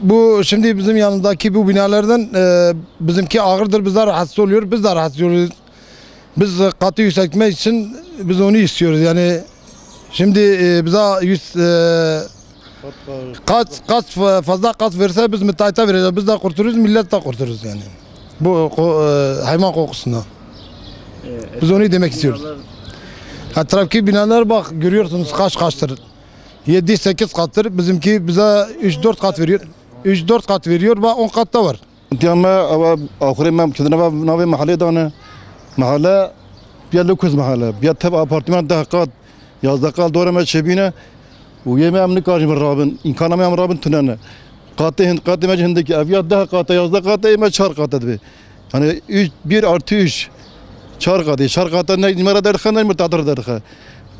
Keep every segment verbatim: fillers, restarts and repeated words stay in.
Bu şimdi bizim yanındaki bu binalardan, e, bizimki ağırdır, biz de rahatsız oluyor, biz de rahatsız oluyoruz. Biz katı yükseltmek için biz onu istiyoruz. Yani şimdi, e, bize yüz, e, kat, kat fa-, fazla kat verse biz müteahhite vereceğiz. Biz de kurtuluruz, millet de kurtuluruz yani. Bu ko-, e, hayvan kokusunda. Biz onu demek istiyoruz. Etraftaki binalar bak, görüyorsunuz kaç kaçtır. Yedi sekiz kattır. Bizimki bize üç dört kat veriyor. Üç dört kat veriyor. Bak on katta var. Diya me, ewa axurê me kedine va navê mehelê dane. Mehele biya lukuz mehele. Biya tev apartman deh kat, yazdeh kat dore me çêbîne. Û yê me em nikarin rabin. Îmkana me em rabin tune ne. Qatê hin-, qatê me jî hindikî. Ev ya deh qate, yazdeh qate, yê me çar qate dibe. Yani üç, bir artı üç. Çar qate, çar qate ne me re derxe, ne me tadir derxe.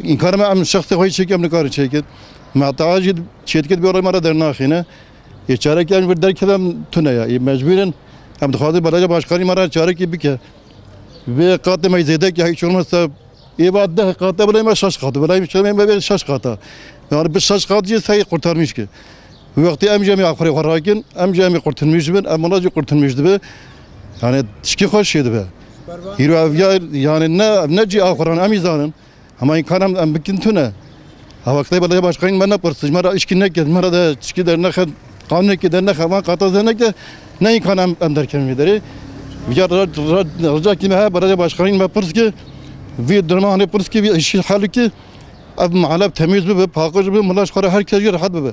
Îmkana me em şexsê xwe çêkî em nikarin çêkin. Mehtac jî çêdikit bir me re dernaxîne. Ê çarekî em vir derkeve em tune ya. Ê mecbûr in. Em dixwazin belediye başkanî me re çarekî bike. Vê qatê me zêde ke hiç olmazsa ê va deh qate, belê me şeş qate. Belê me şeş qate. Yani bi şeş qat jî sey kurtarmış ki. Wextê em jî em ê axurê xwe rakin, em jî em ê kurtulmuş bin, em wina jî kurtulmuş dibe. Yani tişkî xweş çê dibe. Hîro ev ya, yani ne, ne cî axuran em î zanin. Hema îmkan em, em bikin tune. Ha wextê belediye başkanî me nepirs, ji me re îşkî neke, me re de tişkî dernexe, qanûnekê dernexe, van qata zêneke, ne îmkan em, em derkevin vê derê. Vîya ra-, ra-, rica kî me he, belediye başkanî me pirs ki, vî duruma hanê pirs ki, vî îşî hel ki, ev mehala temîz bibe, paqij bibe, milaş xwe re her kes jî rehet bibe.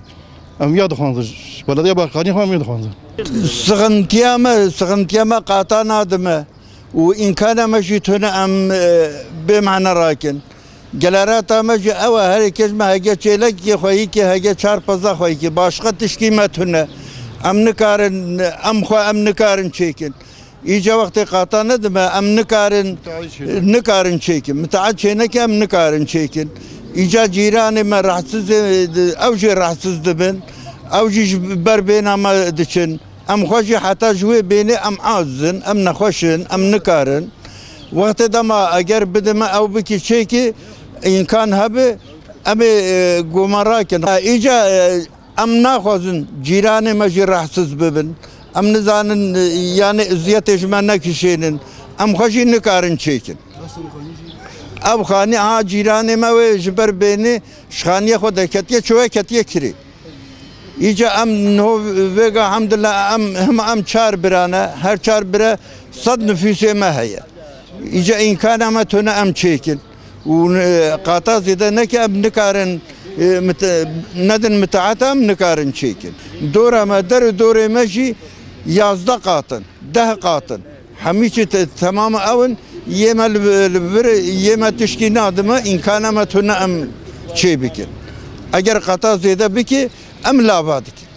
Em vîya dixwazin, belediye başkanî xwe em vîya dixwazin. Sıkıntıya me, sıkıntıya me qata nadime. Û îmkana me jî tune em, e, bê mane rakin. Gelerata me jî ew e, herê kes me hege çêlekê xweyî ke, hege çar peza xweyî ke. Başqa tişkî me tune. Em nikarin, em xwe em nikarin çêkin. Îca wextê qata nedime, em nikarin, nikarin çêkin. Mitaet çêneke em nikarin çêkin. Îca cîranê me rahatsiz, e, ew jî rahatsiz dibin. Ew jî ji ber bêhna me diçin. Em xwe jî heta ji wê bêhnê em aciz in, em nexweş in, em nikarin. Wextê dema eger bidime ew bikî çêkî, îmkan hebe, em ê, e, goma rakin. Ha, îca, e, em naxwazin cîranê me jî rahatsiz bibin. Em nizanin, e, yani eziyetê ji me nekişênin. Em xwe jî nikarin çêkin. Ev xanî, ha, cîranê me wê ji ber bêhnê ji xaniyê xwe derketiye, çûye ketiye kirê. Îca em niho vêga hemdillah em, hema em çar bira ne, her çar bire sed nifûsê me heye. Îca îmkana me tune em çêkin. Û, e, qata zêde neke em nikarin, e, mite-, nedin mitaeta em nikarin çêkin. Dora me, der û dorê me jî yazdeh qat in, deh qat in. Hemî çi te-, temam ew in, yê me li, li vir, yê me tişkî nadime, îmkana me tune em çê bikin. Eger qata zêde bike, em lava dikin.